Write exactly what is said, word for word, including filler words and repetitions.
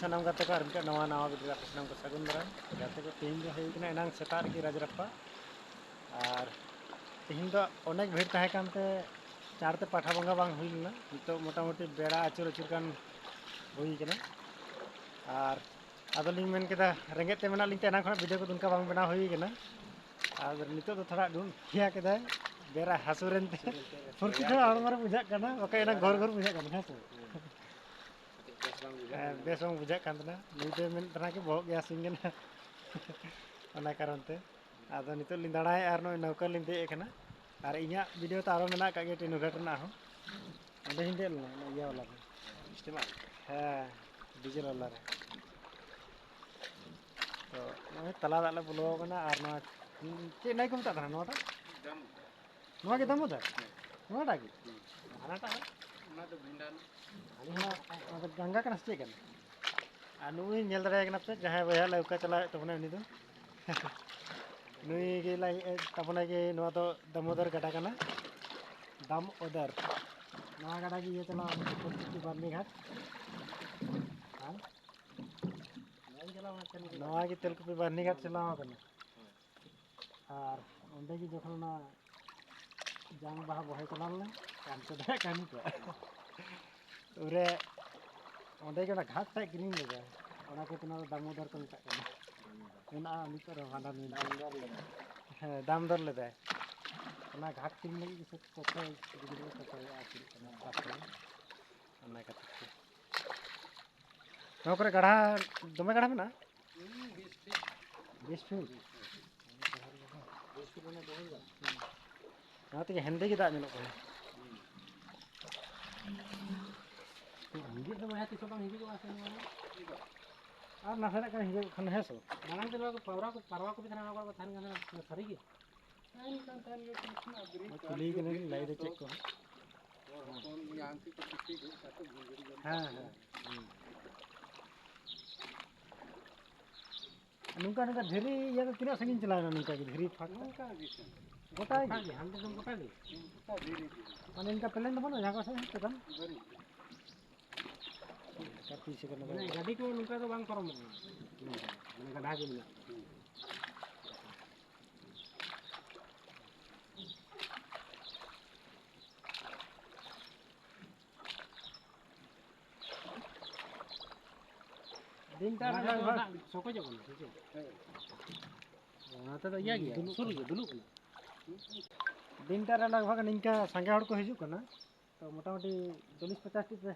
ᱥᱟᱱᱟᱢ ᱜᱟᱛᱮ ᱠᱚ ᱟᱨ ᱢᱤᱫᱴᱟᱝ ᱱᱟᱣᱟ ᱱᱟᱣᱟ ᱵᱷᱤᱰᱤᱭᱳ ᱨᱮ ᱟᱯᱮ ᱥᱟᱱᱟᱢ ᱠᱚ ᱥᱟᱹᱜᱩᱱ ᱫᱟᱨᱟᱢ᱾ ᱜᱟᱛᱮ ᱠᱚ, ᱛᱮᱦᱮᱧ ᱫᱚ ᱦᱩᱭ ᱠᱟᱱᱟ ᱮᱱᱟᱝ ᱥᱮᱛᱟᱜ ᱨᱮᱜᱮ ᱨᱟᱡᱽᱨᱟᱯᱯᱟ, ᱟᱨ ᱛᱮᱦᱮᱧ ᱫᱚ ᱚᱱᱮᱠ ᱵᱷᱤᱲ ᱛᱟᱦᱮᱸ ᱠᱟᱱᱛᱮ ᱪᱟᱬᱛᱮ ᱯᱟᱴᱷᱟ ᱵᱚᱸᱜᱟ ᱵᱟᱝ ᱦᱩᱭ ᱞᱮᱱᱟ᱾ ᱱᱤᱛᱚᱜ ᱢᱚᱴᱟᱢᱩᱴᱤ ᱵᱮᱲᱟ ᱟᱹᱪᱩᱨ ᱟᱹᱪᱩᱨ ᱜᱟᱱ ᱦᱩᱭ ᱠᱟᱱᱟ᱾ ᱟᱨ ᱟᱫᱚᱞᱤᱧ ᱢᱮᱱ ᱠᱮᱫᱟ, ᱨᱮᱸᱜᱮᱡ ᱛᱮ ᱢᱮᱱᱟᱜ ᱞᱤᱧ ᱛᱮ ᱮᱱᱟᱝ ᱠᱷᱚᱱᱟᱜ ᱵᱷᱤᱰᱤᱭᱳ ᱠᱚᱫᱚ ᱚᱱᱠᱟ ᱵᱟᱝ ᱵᱮᱱᱟᱣ ᱦᱩᱭ ᱠᱟᱱᱟ᱾ ᱟᱨ ᱱᱤᱛᱚᱜ ᱫᱚ ᱛᱷᱚᱲᱟ ᱰᱷᱩᱱ ᱯᱷᱤᱭᱟ ᱠᱮᱫᱟᱭ, ᱵᱮᱲᱟ ᱦᱟᱹᱥᱩᱨ ᱮᱱᱛᱮ ᱯᱷᱩᱨᱛᱤ ᱛᱷᱚᱲᱟ ᱦᱚᱲᱢᱚ ᱨᱮ ᱵᱩᱡᱷᱟᱹᱜ ᱠᱟᱱᱟ, ᱵᱟᱠᱷᱟᱡ ᱮᱱᱟᱝ ᱜᱷᱚᱨ ᱜᱷᱚᱨ ᱵᱩᱡᱷᱟᱹᱜ ᱠᱟᱱᱟ, ᱦᱮᱸ ᱥᱮ? ᱵᱮᱥ ᱵᱟᱝ ᱵᱩᱡᱷᱟᱹᱜ ᱦᱮᱸ, ᱠᱟᱱᱟ᱾ ᱵᱮᱥ ᱵᱟᱝ ᱵᱩᱡᱷᱟᱹᱜ ᱠᱟᱱ ᱛᱟᱦᱮᱱᱟ᱾ ᱱᱩᱭ ᱫᱚᱭ ᱢᱮᱱᱮᱫ ᱛᱟᱦᱮᱱᱟ ᱠᱤ ᱵᱚᱦᱚᱜ ᱜᱮ ᱦᱟᱹᱥᱩᱧ ᱠᱟᱱᱟ᱾ ᱚᱱᱟ ᱠᱟᱨᱚᱱ ᱛᱮ᱾ ᱟᱫᱚ ᱱᱤᱛᱚᱜ ᱞᱤᱧ ᱫᱟᱬᱟᱭᱮᱫᱼᱟ ᱟᱨ ᱱᱚᱜᱼᱚᱭ ᱱᱟᱹᱣᱠᱟᱹ ᱞᱤᱧ ᱫᱮᱡ ᱟᱠᱟᱱᱟ᱾ ᱟᱨ ᱤᱧᱟᱹᱜ ᱵᱷᱤᱰᱤᱭᱳ ᱛᱚ ᱟᱨᱚ ᱢᱮᱱᱟᱜ ᱟᱠᱟᱫ ᱜᱮᱭᱟ ᱴᱤᱱᱩ ᱜᱷᱟᱴ ᱨᱮᱱᱟᱜ ᱦᱚᱸ᱾ ᱚᱸᱰᱮ ᱦᱚᱸᱧ ᱫᱮᱡ ᱞᱮᱱᱟ, ᱚᱱᱟ ᱤᱭᱟᱹ ᱵᱟᱞᱟ ᱨᱮ᱾ ᱥᱴᱤᱢᱟᱨ? ᱦᱮᱸ, ᱰᱤᱡᱮᱞ ᱵᱟᱞᱟ ᱨᱮ᱾ ᱛᱚ ᱱᱚᱜᱼᱚᱭ ᱛᱟᱞᱟ ᱫᱟᱜ ᱞᱮ ᱵᱚᱞᱚ ᱟᱠᱟᱱᱟ᱾ ᱟᱨ ᱱᱚᱣᱟ ᱪᱮᱫ ᱱᱟᱹᱭ ᱠᱚ ᱢᱮᱛᱟᱜ ᱠᱟᱱᱟ ᱱᱚᱣᱟᱴᱟᱜ? ᱱᱚᱣᱟ ᱜᱮ ᱫᱟᱢᱳᱫᱚᱨ? ᱦᱮᱸ᱾ ᱱᱚᱣᱟᱴᱟᱜ ᱜᱮ? ᱦᱩᱸ᱾ ᱦᱟᱱᱟᱴᱟᱜ ᱫᱚ? ᱚᱱᱟ ᱫᱚ ᱵᱷᱤᱸᱰᱟᱱ᱾ ᱟᱞᱮ ᱦᱚᱸ ᱚᱱᱟ ᱫᱚ ᱜᱟᱝᱜᱟ ᱠᱟᱱᱟ ᱥᱮ ᱪᱮᱫ ᱠᱟᱱᱟ? ᱟᱨ ᱱᱩᱭ ᱧᱮᱞ ᱫᱟᱲᱮᱭᱟᱭ ᱠᱟᱱᱟ ᱯᱮ, ᱡᱟᱦᱟᱸᱭ ᱵᱚᱭᱦᱟ ᱞᱟᱹᱣᱠᱟᱹ ᱪᱟᱞᱟᱣᱮᱫ ᱛᱟᱵᱚᱱᱟ ᱩᱱᱤ ᱫᱚ᱾ ᱱᱩᱭ ᱜᱮ ᱞᱟᱹᱭᱮᱫ ᱛᱟᱵᱚᱱᱟᱭ ᱡᱮ ᱱᱚᱣᱟ ᱫᱚ ᱫᱟᱢᱳᱫᱚᱨ ᱜᱟᱰᱟ ᱠᱟᱱᱟ, ᱫᱟᱢᱳᱫᱚᱨ᱾ ᱱᱚᱣᱟ ᱜᱟᱰᱟ ᱜᱮ ᱤᱭᱟᱹ ᱪᱟᱞᱟᱣ ᱠᱟᱱᱟ ᱛᱮᱞᱠᱩᱯᱤ ᱵᱟᱨᱱᱤ ᱜᱷᱟᱴ᱾ ᱦᱮᱸ? ᱱᱚᱣᱟ ᱜᱮ ᱛᱮᱞᱠᱩᱯᱤ ᱵᱟᱨᱱᱤ ᱜᱷᱟᱴ ᱪᱟᱞᱟᱣ ᱠᱟᱱᱟ᱾ ᱟᱨ ᱚᱸᱰᱮ ᱜᱮ ᱡᱚᱠᱷᱚᱱ ᱚᱱᱟ ᱡᱟᱝ ᱵᱟᱦᱟ ᱵᱚᱦᱮ ᱪᱟᱞᱟᱣ ᱞᱮᱱᱟ, ᱠᱟᱱᱛᱮ ᱫᱟᱲᱮᱭᱟᱜ ᱠᱟᱱ ᱜᱮᱭᱟ᱾ ᱩᱱᱨᱮ ᱚᱸᱰᱮ ᱜᱮ ᱚᱱᱟ ᱜᱷᱟᱴ ᱴᱟᱜ ᱠᱤᱨᱤᱧ ᱞᱮᱫᱟ, ᱚᱱᱟ ᱠᱷᱟᱹᱛᱤᱨ ᱚᱱᱟ ᱫᱚ ᱫᱟᱢᱳᱫᱚᱨ ᱠᱚ ᱢᱮᱛᱟᱜ ᱠᱟᱱᱟ᱾ ᱢᱮᱱᱟᱜᱼᱟ ᱱᱤᱛᱚᱜ ᱨᱮᱦᱚᱸ ᱵᱷᱟᱸᱰᱟᱱ ᱢᱮᱱᱟᱜᱼᱟ᱾ ᱫᱟᱢ ᱫᱚᱨ ᱞᱮᱫᱟᱭ᱾ ᱦᱮᱸ, ᱫᱟᱢ ᱫᱚᱨ ᱞᱮᱫᱟᱭ᱾ ᱚᱱᱟ ᱜᱷᱟᱴ ᱠᱤᱨᱤᱧ ᱞᱟᱹᱜᱤᱫ ᱜᱮ ᱥᱮ ᱠᱚᱛᱷᱟ ᱜᱤᱫᱽᱨᱟᱹ ᱠᱚ ᱪᱟᱞᱟᱜᱼᱟ, ᱟᱹᱪᱩᱨᱚᱜ ᱠᱟᱱᱟ ᱚᱠᱟ ᱥᱚᱢᱚᱭ᱾ ᱚᱱᱟ ᱠᱷᱟᱹᱛᱤᱨ ᱛᱮ᱾ ᱱᱚᱣᱟ ᱠᱚᱨᱮ ᱜᱟᱰᱟ, ᱫᱚᱢᱮ ᱜᱟᱰᱟ ᱢᱮᱱᱟᱜᱼᱟ? ᱦᱩᱸ, ᱵᱤᱥ ᱯᱷᱤᱴ᱾ ᱵᱤᱥ ᱯᱷᱤᱴ? ᱵᱤᱥ ᱯᱷᱤᱴ ᱢᱟᱱᱮ ᱫᱚ ᱦᱩᱭᱩᱜᱼᱟ᱾ ᱦᱩᱸ᱾ ᱚᱱᱟ ᱛᱮᱜᱮ ᱦᱮᱸᱫᱮ ᱜᱮ ᱫᱟᱜ ᱧᱮᱞᱚᱜ ᱠᱟᱱᱟ᱾ ᱦᱩᱸ᱾ ᱟᱸᱡᱮᱫ ᱫᱚ ᱵᱚᱭᱦᱟ ᱛᱤᱥ ᱦᱚᱸ ᱵᱟᱝ ᱦᱤᱡᱩᱜᱚᱜᱼᱟ ᱥᱮ ᱱᱚᱣᱟ ᱫᱚ? ᱟᱨ ᱱᱟᱥᱮᱱᱟᱜ ᱠᱷᱟᱱ ᱦᱤᱡᱩᱜ ᱠᱷᱟᱱ, ᱦᱮᱸ ᱥᱮ ᱵᱟᱝ? ᱢᱟᱲᱟᱝ ᱛᱮ ᱱᱚᱣᱟ ᱠᱚ ᱯᱟᱣᱨᱟ ᱠᱚ, ᱯᱟᱨᱣᱟ ᱠᱚ ᱛᱟᱦᱮᱸ ᱠᱟᱱᱟ, ᱱᱚᱣᱟ ᱠᱚ ᱛᱟᱦᱮᱱ ᱠᱟᱱ ᱛᱟᱦᱮᱱᱟ, ᱥᱟᱹᱨᱤ ᱜᱮ? ᱛᱟᱦᱮᱱ ᱠᱟᱱ ᱛᱟᱦᱮᱱ ᱜᱮᱭᱟ, ᱠᱩᱞᱤ ᱠᱟᱱᱟ ᱞᱤᱧ, ᱞᱟᱭᱤᱱ ᱨᱮ ᱪᱮᱫ ᱠᱚ? ᱦᱚᱲ ᱦᱚᱯᱚᱱ ᱜᱮ ᱟᱢ ᱪᱮᱫ ᱠᱚ ᱯᱤᱥᱤ ᱜᱚᱡ ᱠᱟᱛᱮ ᱵᱷᱩᱸᱡᱟᱹᱲ ᱡᱚᱢ ᱦᱮᱸ, ᱠᱟᱛᱮ᱾ ᱦᱮᱸ᱾ ᱦᱩᱸ᱾ ᱱᱚᱝᱠᱟ, ᱱᱚᱝᱠᱟ ᱫᱷᱤᱨᱤ ᱤᱭᱟᱹ ᱫᱚ ᱛᱤᱱᱟᱹᱜ ᱥᱟᱺᱜᱤᱧ ᱪᱟᱞᱟᱣᱮᱱᱟ ᱱᱚᱝᱠᱟ ᱜᱮ ᱫᱷᱤᱨᱤ ᱯᱷᱟᱸᱠ? ᱱᱚᱝᱠᱟ ᱜᱮ ᱥᱮ᱾ ᱜᱚᱴᱟ ᱜᱮ? ᱜᱚᱴᱟ ᱜᱮ, ᱦᱟᱱᱛᱮ ᱫᱚ ᱜᱚᱴᱟ ᱜᱮ᱾ ᱜᱚᱴᱟ ᱫᱷᱤᱨᱤ ᱜᱮ᱾ ᱢᱟᱱᱮ ᱤᱱᱠᱟ ᱯᱞᱮᱱ ᱫᱚ ᱵᱟᱹᱱᱩᱜᱼᱟ ᱡᱟᱦᱟᱸ ᱠᱚ ᱥᱮᱫ ᱪᱮᱛᱟᱱ? ᱵᱟᱹᱱᱩᱜ᱾ ᱠᱟᱹᱯᱤ ᱥᱮ ᱠᱟᱱᱟ᱾ ᱢᱟᱱᱮ ᱜᱟᱹᱰᱤ ᱠᱚ ᱱᱚᱝᱠᱟ ᱫᱚ ᱵᱟᱝ ᱯᱟᱨᱚᱢᱚᱜᱼᱟ, ᱢᱟᱱᱮ ᱜᱟᱰᱟ ᱜᱮ ᱢᱮᱱᱟᱜᱼᱟ᱾ ᱫᱤᱱᱴᱟ ᱨᱮ ᱚᱱᱟ ᱫᱚ ᱞᱟᱜᱽ ᱵᱷᱟᱜᱽ ᱫᱟᱜ ᱥᱚᱠᱚᱡᱚᱜ ᱠᱟᱱᱟ ᱥᱮ ᱪᱮᱫ? ᱚᱱᱟ ᱛᱮᱫᱚ ᱤᱭᱟᱹ ᱜᱮᱭᱟ, ᱫᱩᱞᱩᱜ ᱥᱩᱨ ᱜᱮ, ᱫᱩᱞᱩᱜ ᱠᱟᱱᱟ᱾ ᱫᱤᱱᱴᱟ ᱨᱮ ᱞᱟᱜᱽ ᱵᱷᱟᱜᱽ ᱱᱤᱝᱠᱟ ᱥᱟᱸᱜᱮ ᱦᱚᱲ ᱠᱚ ᱦᱤᱡᱩᱜ ᱠᱟᱱᱟ, ᱛᱚ ᱢᱚᱴᱟᱢᱩᱴᱤ ᱪᱚᱞᱞᱤᱥ ᱯᱚᱪᱟᱥ ᱴᱤ ᱯᱮ᱾